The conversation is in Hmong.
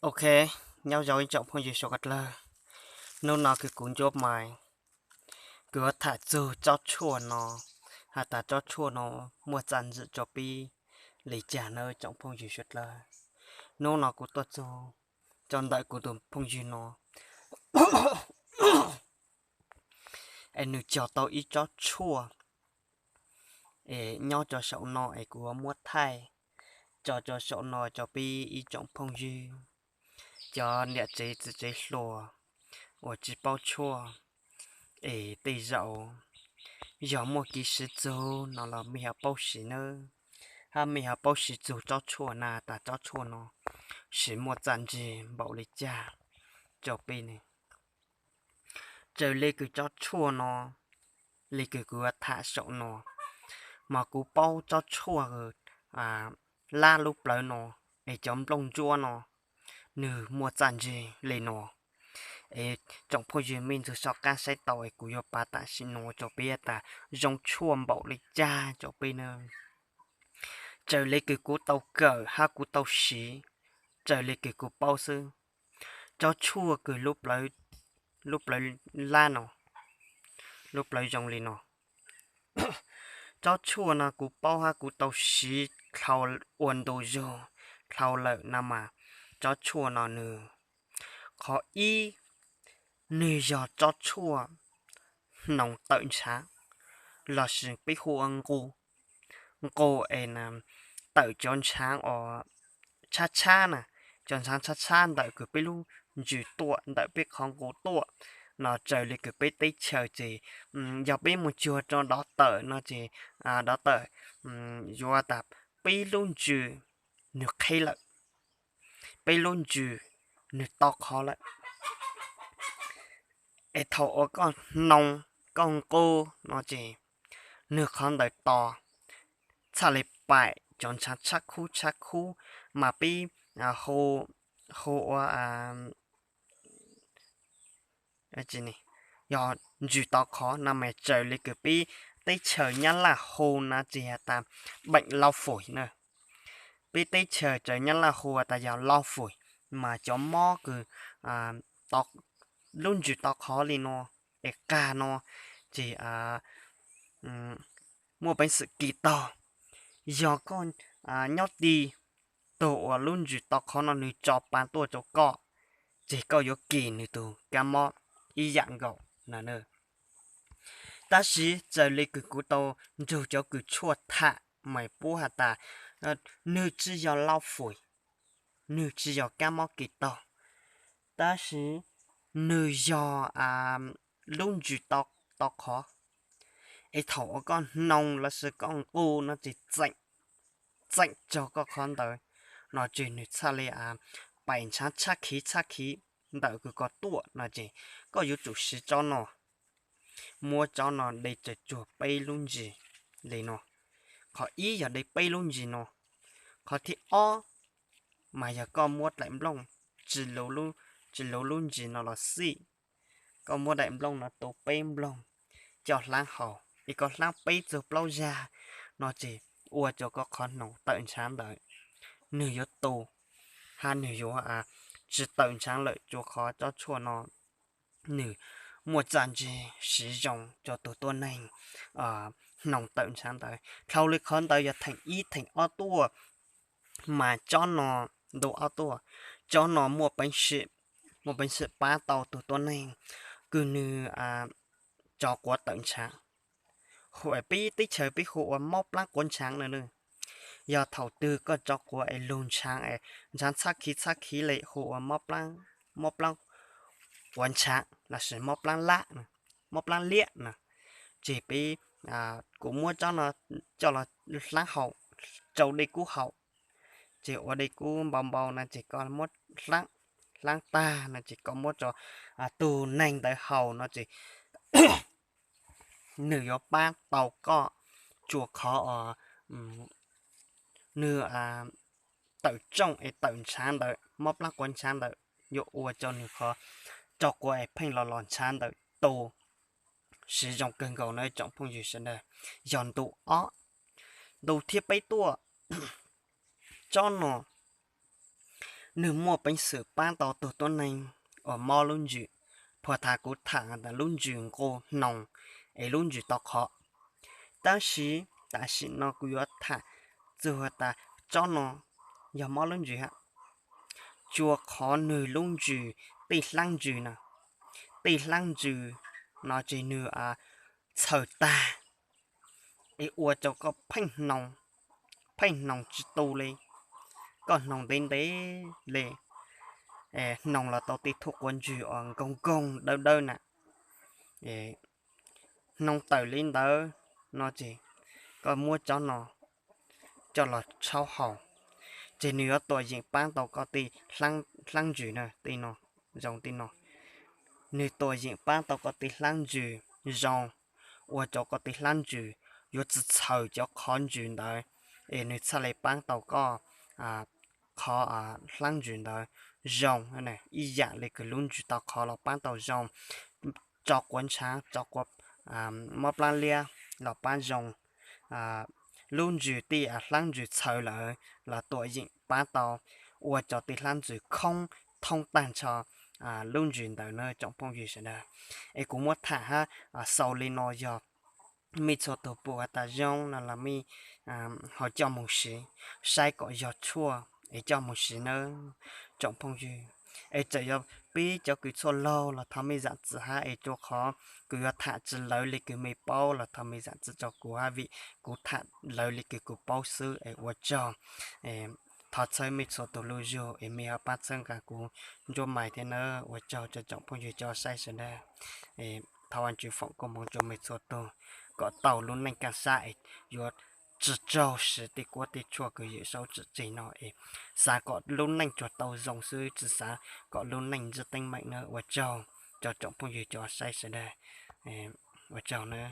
Ok, nyob zoo ib tsoom phooj ywg suav dlawg. Hnub no kws kuv Ncuab Mais, kuv yuav tham txug tsob tshuaj no, has tas tsob tshuaj no muaj txaj ntswg rua peb li caag nawb tsoom phooj ywg suav dlawg. Hnub no kuv tuaj txug rua ntawm kuv tug phooj ywg no, es nwg cog tau ib tsob tshuaj es nyob rua saum no es kuv muab thaij tso rua saum no rua peb ib tsoom phooj ywg, cov niam tsev txiv tsev hluas uas tsi paub tshuaj, es tej zaum yog muaj kev siv txug no los mej ho paub siv nawb, hab mej ho paub siv txug tsob tshuaj na tas tsob tshuaj no siv muaj txaj ntswg npaum li caag rua peb ne. Raws le kws tsob tshuaj no, le kws kuv tham saum no, mas kuv paub tsob tshuaj lab lub plawv no, es cov nplooj ntsuab no nwg muaj txaj ntswg le no. Es tsoom phooj ywg mej ntxug soj qaab saib tau es kuv yuav pav tam sim no rua peb tas zoo tshuaj npaum li caag rua peb na. Raws le kws kuv tau kawm hab kuv tau siv, raws le kws kuv paub xwb, tsob tshuaj kws lub plawv lab no, lub plawv zoo li no, tsob tshuaj no kuv paub hab kuv tau siv dhau ua ntu zug dhau lawm no mas, tsob tshuaj no nwg, qhov ib, nwg yog tsob tshuaj hnoos tawm ntshaav, lossis peb hu ua nqus, nqus es tawm cov ntshaav uas tshab tshab na, cov ntshaav tshab tshab ntawm kws peb lub ntsws tuaj, ntawm peb qhov nqus tuaj no. Raws le kws peb teb chaws ces yog peb moog cuag rua dov tawm no ces dov tawm yuav tas peb lub ntsws nwg qheb lawm, peb lub ntsws nwg to qhov lawm. Es thaum uas koj hnoos, koj nqus no ces nwg qhov ntawd to, txhaj le paim cov ntshaav tshab khub tshab khub, mas peb hu ua yog ntsws to qhov no mas raws le kws peb teb chaws Nyab Laj hu no ces has tas bệnh lao phổi na. Peb teb chaws raws Nyab Laj hu has tas yog lao phổi, mas cov mob kws lub ntsws to qhov li no es qag no ces muaj peev xwm kis taug. Yog koj nyob ti tug uas lub ntsws to qhov no nwg tso pa tuaj rua koj, ces koj yuav kis nwg tug kab mob ib yam nkaus no. Tab sis raws le kws kuv tau nrug cov kws tshuaj tham mas puab has tas nwg tsi yog lao phổi, nwg tsi yog kab mob kis taug, tab sis nwg yog lub ntsws to qhov. Es thaum uas koj hnoos lossis koj nqus no ces txeem, txeem raug koj qhov ntawd no ces nwg txhaj le paim ntshaav tshab khiv tshab khiv ntawm kws koj tuaj no ces koj yuav tsum siv tsob no. Muab tsob no de tsawg tsuag peb lub ntsws li no. Qhov ib yog de peb lub ntsws no. Qhov thib ob mas yog koj muab daim nplooj tsi luv lub ntsws no los xij, koj muab daim nplooj no tu peb nploog coj hlaab haus es koj hlaab peb txug plaub zag no ces ua rua koj qhov hnoos tawm ntshaav ntawd nwg yuav tu, hab nwg yuav tsi tawm ntshaav lawm rua qhov tsob tshuaj no nwg muaj txaj ntsig siv zoo rua tug tuab neeg hnoos tawm ntshaav ntawd. Dhau le qhov ntawd yog theem ib theem ob tuaj mas tsob no ntu ob tuaj, tsob no muaj peev xwm pab tau tug tuab neeg kws nwg tso quav tawm ntshaav, peb teb chaws peb hu ua mob plaab quav ntshaav na. Yog thaum twg koj tso quav es lug ntshaav es ntshaav txhab khiv txhab khiv le hu ua mob plaab quav ntshaav lossis mob plaab lab, mob plaab liab na. Ces peb, kuv muab tsob no coj los hlaab haus, rau dej kub haus, ces ua dej kub npau npau no ces koj muab hlaab, hlaab tag no ces koj muab rua tug neeg ntawd haus no ces nwg yuav pab tau koj rua qhov nwg tawm tsooj es tawm ntshaav ntawd, mob plaab quav ntshaav ntawd yuav ua rua nwg qhov tso quav es pheej los los ntshaav ntawd tu siv zoo kawg nkaus no tsoom phooj ywg sawv daws. Yog ntu ob, ntu thib peb tuaj, tsob no Nwg muaj peev xwm paab tau tug tuab neeg uas mob lub ntsws, puag thaum kuv tham ntawm lub ntsws nqua hnoos es lub ntsws tau qhov. Tab sis tam sim no kuv yuav tham txug tas tsob no yog mob lub ntsws hab, tsuas qhov nwg lub ntsws, tej hlaab ntsws na, tej hlaab ntsws no ces nwg txhaws tag es ua rua koj pheej hnoos tsi tu le. Koj hnoos ntev ntev le, hnoos los tau tej thuj quav ntsws uas nkoog nkoog dawb dawb na, hnoos tawm le ntawd no ces koj muab tsob no coj los tshaub haus, ces nwg yuav tuam yeem paab tau koj tej hlaab ntsws na, tej no, zoo tej no, nwg tuam yeem paab tau koj tej hlaab ntsws zoo, ua rua koj tej hlaab ntsws yuav tsi txhaws cov qhov ntsws ntawd, es nwg txhaj le paab tau koj qhov hlaab ntsws ntawd zoo ib yaam le kws lub ntsws tau qhov los paab tau zoo, tso quav ntshaav, tso quav mob plaab liab los paab zoo, lub ntsws tej hlaab ntsws txhaws lawm los tuam yeem paab tau ua rua tej hlaab ntsws khoob thoob taag nrho lub ntsws ntawd na tsoom phooj ywg sawv daws. Es kuv muab tham hab xaus le no, yog mej txhua tug pum has tas zoo no los mej ho coj moog siv, saib kom yog tshuaj es coj moog siv nawb tsoom phooj ywg. Es txawm yog peb cov kws tshuaj laug los thov mej zaam txim hab, es rua qhov kws yuav tham tsi lawv le kws mej paub los thov mej zaam txim rua kuv hab, vim kuv tham lawv le kws kuv paub xwb es ua tsaug. Thov txhawb mej txhua tug lub zug es mej ho paab txhawb nqa kuv nruab mais thiab nawb. Ua tsaug rua tsoom phooj ywg cov saib sawv daws. Thov Vaajtswv foom koob moov rua mej txhua tug kom tau lub neej kaaj sab es yuav tsi raug siv tej kuab tej tshuaj kws Yawm Saub tsim txig no es xav kom lub neej tsuas tau zoo xwb, tsi xav kom lub neej ntsib teeb meem nawb. Ua tsaug rua tsoom phooj ywg cov saib sawv daws. Ua tsaug nawb.